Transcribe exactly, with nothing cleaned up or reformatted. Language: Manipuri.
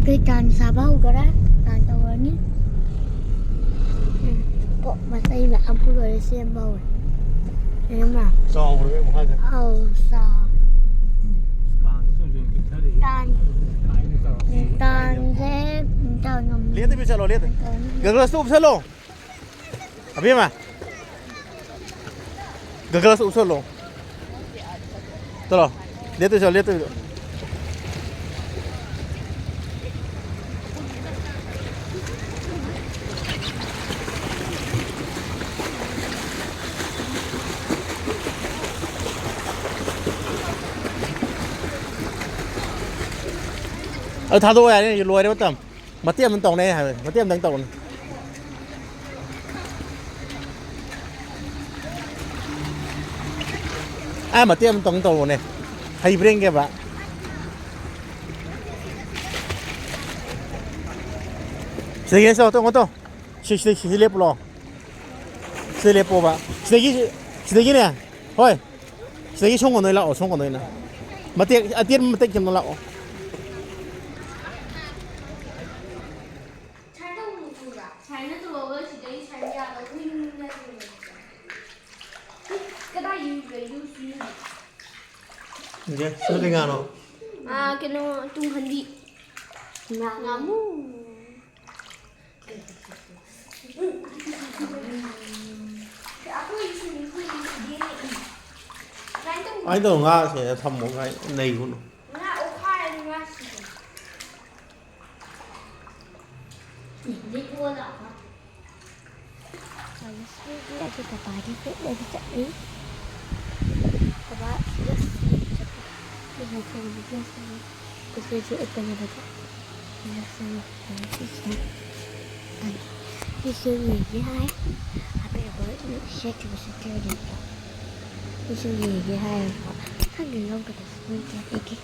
ꯑꯩꯈꯣꯏ ꯇꯥꯟ ꯁꯥꯕ ꯍꯧꯈꯔꯦ꯫ ꯇꯥꯟ ꯇꯧꯔꯅꯤ꯫ ꯎꯝ꯫ ꯄꯣꯠ ꯃꯆꯩ ꯃꯌꯥꯝ ꯄꯨꯔꯒ ꯁꯦꯝꯕ ꯍꯧꯔꯦ꯫ ꯏꯅꯝꯃ꯫ ꯆꯥꯎꯈ꯭ꯔꯦ ꯃꯈꯥꯗ꯫ ꯑꯧ, ꯆꯥꯎ-, ꯀꯥꯡꯁꯦ ꯁꯨꯝ ꯁꯨꯝ ꯄꯤꯛꯊꯔꯛꯏ꯫ ꯇꯥꯟ-, ꯀꯥꯏꯅ ꯇꯧꯔꯛꯏ꯫ ꯇꯥꯟꯁꯦ ꯇꯧꯔꯝ-, ꯂꯦꯞꯇꯕꯤ ꯆꯠꯂꯣ, ꯂꯦꯞꯇ-, ꯇꯧꯔꯝ-, ꯒꯒꯜꯁꯇꯣ ꯎꯞꯁꯜꯂꯣ꯫ ꯑꯕꯦꯝꯃ, ꯒꯒꯜꯁ ꯎꯞꯁꯜꯂꯣ꯫ ꯆꯠꯂꯣ, ꯂꯦꯞꯇꯣꯏ ꯆꯠꯂꯣ, ꯂꯦꯞꯇꯣꯏ ꯆꯠꯂꯣ꯫ ꯑꯗꯨ ꯊꯥꯗꯣꯛꯑꯣ ꯌꯥꯔꯦ, ꯂꯣꯏꯔꯦ ꯃꯇꯝ꯫ ꯃꯇꯦꯛ ꯑꯃ ꯇꯧꯅꯦ ꯍꯥꯏꯕ, ꯃꯇꯦꯛ ꯑꯃꯇꯪ ꯇꯧꯅꯤ꯫ ꯑꯥ, ꯃꯇꯦꯛ ꯑꯃꯇꯪ ꯇꯧꯔꯣꯅꯦ꯫ ꯍꯩꯕ꯭ꯔꯥ ꯌꯦꯡꯒꯦꯕ꯫ ꯁꯤꯗꯒꯤ ꯁꯣ, ꯇꯣꯡꯉꯣ, ꯇꯣ꯫ ꯁꯤ, ꯁꯤ, ꯁꯤ, ꯁꯤ ꯂꯦꯞꯄꯨ ꯂꯥꯛꯑꯣ꯫ ꯁꯤꯗ ꯂꯦꯞꯄꯣꯕ꯫ ꯁꯤꯗꯒꯤ, ꯁꯤꯗꯒꯤꯅꯦ꯫ ꯍꯣꯏ꯫ ꯁꯤꯗꯒꯤ ꯁꯣꯝ ꯀꯣꯟꯗ ꯑꯣꯏꯅ ꯂꯥꯛꯑꯣ, ꯁꯣꯝ ꯀꯣꯟꯗ ꯑꯣꯏꯅ꯫ ꯃꯇꯦꯛ, ꯑꯇꯦꯟꯕ ꯃꯇꯦꯛ ꯁꯦꯝꯅ ꯂꯥꯛꯑꯣ꯫ ꯁꯨꯃꯥꯏꯅ ꯇꯧꯕꯅ ꯊꯨꯕ꯭ꯔꯥ? ꯁꯨꯃꯥꯏꯅ ꯇꯧꯔꯒ ꯁꯤꯗꯒꯤ ꯁꯨꯃꯥꯏꯅ ꯌꯥꯜꯂꯒ ꯎꯏ ꯎꯏ ꯎꯏ ꯌꯥꯜꯂꯒ꯫ ꯀꯗꯥꯏ ꯌꯨ-, ꯌꯨ-, ꯌꯨ-, ꯏꯆꯦ, ꯁꯤꯅ ꯀꯩ ꯉꯥꯅꯣ? ꯑꯥ, ꯀꯩꯅꯣ, ꯇꯨꯡꯍꯟꯕꯤ꯫ ꯉꯥ-, ꯉꯥꯃꯨ꯫ ꯑꯗꯨꯃꯥꯏꯅ ꯇꯧ, ꯉꯥꯁꯦ ꯊꯝꯃꯣ, ꯉꯥ ꯅꯩꯒꯨꯅꯨ꯫ ꯉꯥ ꯑꯣꯠꯈꯥꯏꯔꯗꯤ ꯉꯥ ꯁꯤꯔꯦ꯫ ꯉꯁꯤꯗꯤ ꯑꯩꯈꯣꯏ ꯄꯄꯥꯗꯤ ꯆꯠꯂꯗꯤ ꯆꯠꯂꯤ꯫ ꯄꯄꯥ ꯉꯁꯤ ꯆꯠꯂꯤ꯫ ꯑꯩꯅ ꯊꯣꯡꯕ ꯉꯁꯤ ꯎꯁꯣꯏꯁꯦ ꯎꯠꯄꯅꯦꯕꯀꯣ꯫ ꯉꯁꯤ ꯁꯤꯁꯤꯅ ꯁꯤꯁꯨ ꯌꯦꯡꯒꯦ ꯍꯥꯏ꯫ ꯑꯄꯤꯛꯄ ꯁꯦꯠꯈꯤꯕ ꯁꯦꯠꯈꯤꯕꯅꯦꯕꯀꯣ꯫ ꯁꯤꯁꯨ ꯌꯦꯡꯒꯦ ꯍꯥꯏꯌꯦꯕꯀꯣ꯫ ꯈꯪꯗꯦ ꯂꯧꯒꯗꯕꯁꯨ ꯂꯩꯇꯦ ꯑꯩꯒꯤ꯫